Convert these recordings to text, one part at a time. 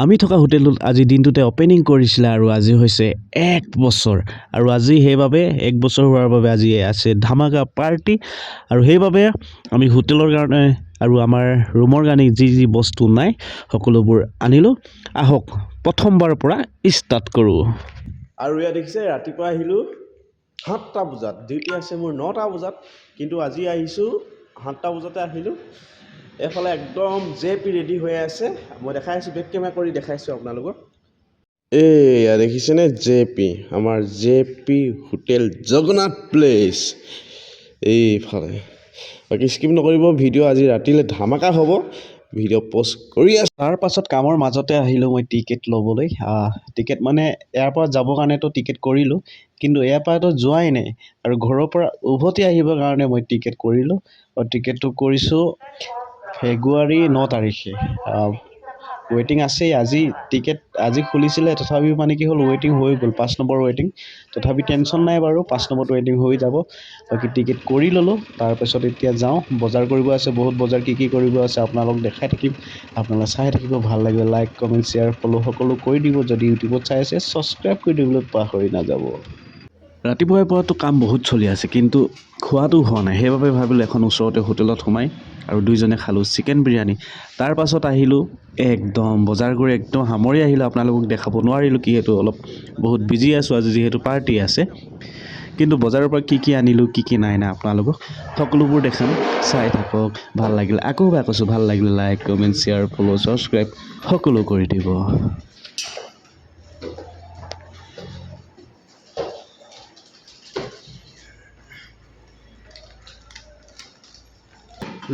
আমি থকা হোটেলটোত আজি দিনটোতে অ'পেনিং কৰিছিলে আৰু আজি হৈছে এক বছৰ আৰু আজি সেইবাবে এক বছৰ হোৱাৰ বাবে আজি আছে ধামাকা পাৰ্টি। আৰু সেইবাবে আমি হোটেলৰ কাৰণে আৰু আমাৰ ৰুমৰ কাৰণে যি যি বস্তু নাই, সকলোবোৰ আনিলোঁ। আহক, প্ৰথমবাৰৰ পৰা ষ্টাৰ্ট কৰোঁ। আৰু ইয়াত দেখিছে, ৰাতিপুৱা আহিলোঁ 7টা বজাত। ডিউটি আছে মোৰ 9টা বজাত, কিন্তু আজি আহিছোঁ 7টা বজাতে আহিলোঁ। এইফালে একদম জে পি ৰেডি হৈ আছে। মই দেখাই আছোঁ, বেক কেমেৰা কৰি দেখাইছোঁ আপোনালোকক। এইয়া দেখিছেনে, জে পি, আমাৰ J P hotel, Jagannath place এইফালে। বাকী স্কিপ নকৰিব ভিডিঅ'। আজি ৰাতিলৈ ধামাকা হ'ব। ভিডিঅ' পষ্ট কৰি আছোঁ। তাৰ পাছত কামৰ মাজতে আহিলোঁ মই টিকেট ল'বলৈ। টিকেট মানে ইয়াৰ পৰা যাবৰ কাৰণেতো টিকেট কৰিলোঁ, কিন্তু ইয়াৰ পৰাতো যোৱাই নাই আৰু ঘৰৰ পৰা উভতি আহিবৰ কাৰণে মই টিকেট কৰিলোঁ। আৰু টিকেটটো কৰিছোঁ ফেব্ৰুৱাৰী 9 তাৰিখে। ৱেইটিং আছেই। আজি টিকেট আজি খুলিছিলে, তথাপিও মানে কি হ'ল, ৱেইটিং হৈ গ'ল, 5 নম্বৰ ৱেইটিং। তথাপি টেনশ্যন নাই বাৰু, 5 নম্বৰত ৱেইটিং হৈ যাব। বাকী টিকেট কৰি ল'লোঁ। তাৰপিছত এতিয়া যাওঁ, বজাৰ কৰিব আছে বহুত বজাৰ। কি কি কৰিব আছে আপোনালোক দেখাই থাকিম, আপোনালোকে চাই থাকিব। ভাল লাগিলে লাইক, কমেণ্ট, শ্বেয়াৰ, ফ'ল' সকলো কৰি দিব। যদি ইউটিউবত চাই আছে, ছাবস্ক্ৰাইব কৰি দিবলৈ পাহৰি নাযাব। ৰাতিপুৱাই পৰাতো কাম বহুত চলি আছে, কিন্তু খোৱাটো হোৱা নাই। সেইবাবে ভাবিলোঁ এখন ওচৰতে হোটেলত সোমাই আৰু দুইজনে খালোঁ চিকেন বিৰিয়ানী। তাৰপাছত আহিলোঁ, একদম বজাৰ কৰি একদম সামৰি আহিলোঁ। আপোনালোকক দেখাব নোৱাৰিলোঁ, যিহেতু অলপ বহুত বিজি আছোঁ আজি, যিহেতু পাৰ্টি আছে। কিন্তু বজাৰৰ পৰা কি কি আনিলোঁ, কি কি নাই নাই, আপোনালোকক সকলোবোৰ দেখাম, চাই থাকক। ভাল লাগিলে, আকৌ এবাৰ কৈছোঁ, ভাল লাগিলে like, comment, share, follow, subscribe সকলো কৰি দিব।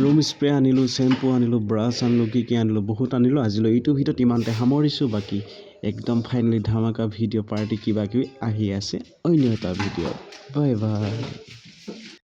ৰুম স্প্ৰে আনিলোঁ, শ্বেম্পু আনিলোঁ, ব্ৰাছ আনিলোঁ, কি কি আনিলোঁ, বহুত আনিলোঁ। আজিলৈ এইটো ভিডিঅ'ত ইমানতে সামৰিছোঁ। বাকী একদম ফাইনেলি ধামাকা ভিডিঅ', পাৰ্টি, কিবা কিবি আহি আছে অন্য এটা ভিডিঅ'ত। Bye bye.